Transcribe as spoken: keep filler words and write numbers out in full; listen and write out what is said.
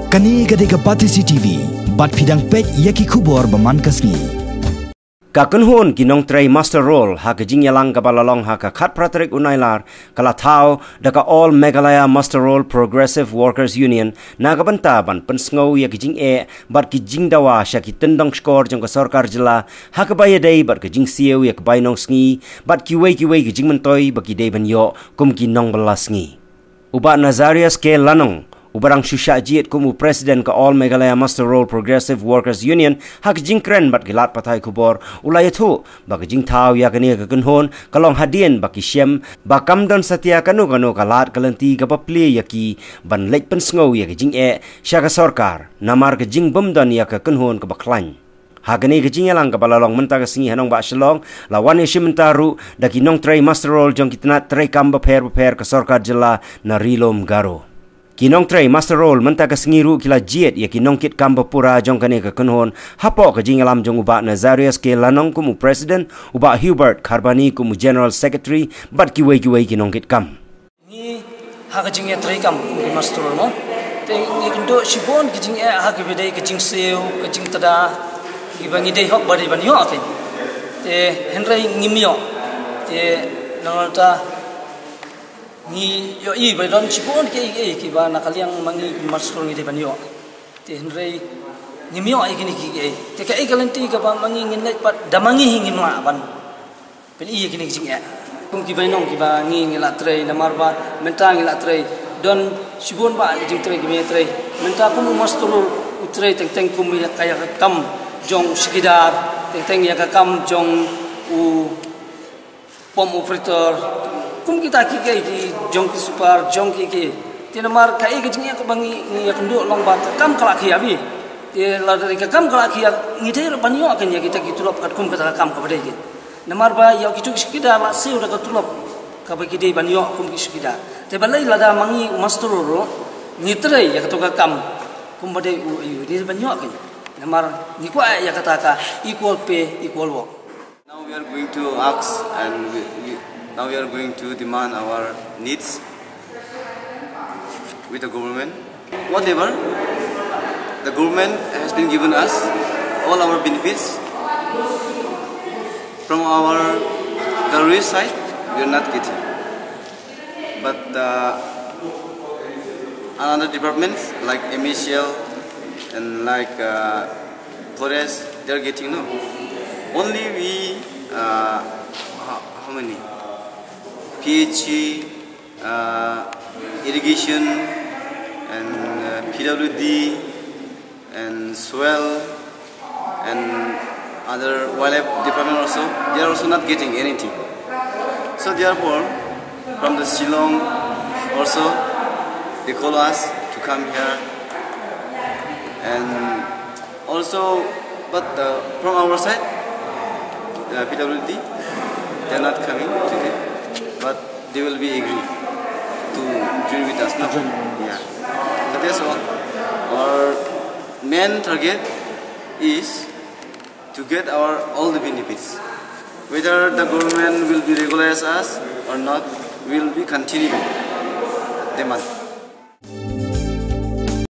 Kane ka dei ka Batesi T V, bad phi dang peit ïa ki khubor ba man ka sngi. Ka kynhun ki nongtrei muster roll ha ka jingïalang kaba la long ha ka khatphra tarik u Nailar, ka la thaw da ka All Meghalaya Muster Roll Progressive Workers Union na ka bynta ban pynsngew ïa ki jingeh bad ki jingdawa sha ki tyndong shkor jong ka sorkar jylla ha kaba ïadei bad ka jingsiew ïa ka bainong sngi bad kiwei kiwei ki jingmyntoi ba ki dei ban ïoh kum ki nongbylla sngi. U Bah Nazarius K Lanong, uba dang shu shah jied kum u President ka All Meghalaya Muster Roll Progressive Workers Union ha ka jingkren bad ki lad pathai khubor, u la ïathuh ba ka jingthaw ïa kane ka kynhun ka long hadien ba ki shem ba kam don satia kano kano ka lad ka lynti kaba plie ïa ki ban leit pynsngew ïa ka jingeh sha ka sorkar namar ka jingbymdon ïa ka kynhun kaba khlaiñ. Ha kane ka jingïalang kaba la long mynta ka sngi ha nongbah Shillong, la wan ïashim bynta ruh da ki nongtrei muster roll jong ki tnat treikam bapher bapher ka sorkar jylla na Ri-lum Garo. Ki nongtrei muster roll mynta ka sngi ruh ki la jied ïa ki nongkitkam bapura jong kane ka kynhun, hapoh ka jingïalam jong u Bah Nazarius K Lanong kum u President, u Bah Hubert Kharbani kum u General Secretary bad kiwei kiwei ki nongkitkam. Ngi ha ka jingïatreikam kum ki muster roll, no? Te ngi kynduh shibun ki jingeh ha kaba dei ka jingsiew, ka jingtda, kiba ngi dei hok ba dei ban ïoh, te. Te hynrei ngim ïoh. Te nangta ngi ïohi ba don shibun kiei kiei kiba na ka liang ma ngi kum muster roll ngi dei ban ïoh. Te hynrei ngim ïoh ïa kine kiei kiei. Te kaei ka lynti kaba ma ngi ngin leit pat, da ma ngi hi ngim lah ban pyni ïa kine ki jingeh. Kum ki bainong kiba ngi ngi la trei, namar ba mynta ngi la trei, don shibun bah ki jingtrei kiba ngi trei. Mynta kum u muster roll u trei teng teng kum ïa ka, ïa ka kam jong u shikidar, teng teng ïa ka kam jong u pump operator, kum kita kiei kiei ki jong ki super, jong kiei kiei. Te namar kaei ka jingeh kaba ngi, ngi ïakynduh long ba ka kam ka la khia bha. Te lada ka kam ka la khia, ngi dei ruh ban ïoh kein ïa kita ki tulop katkum kata ka kam kaba dei kein. Namar ba ïa kitu ki shikidar la siew da ka tulop kaba ki dei ban ïoh kum ki shikidar. Te balei lada ma ngi u muster roll ruh ngi trei ïa katu ka kam kumba dei u aiu, ngi dei ban ïoh kein. Namar ngi kwah ïa kata ka equal pay, equal work. Now we are going to ask and we, we, now we are going to demand our needs with the government. Whatever the government has been given us, all our benefits from our Garoiya side, we are not getting. But uh, another departments like M H L and like uh, forest, they are getting, no. Only we, uh, how, how many? P H E, uh, irrigation, and uh, P W D, and soil, and other wildlife department also, they are also not getting anything. So therefore, from the Shillong also, they call us to come here. And also, but uh, from our side, uh, P W D, they are not coming today, but they will be agree to join with us now. Yeah. So that's all. Our main target is to get our all the benefits. Whether the government will be regularize us or not, will be continue demand.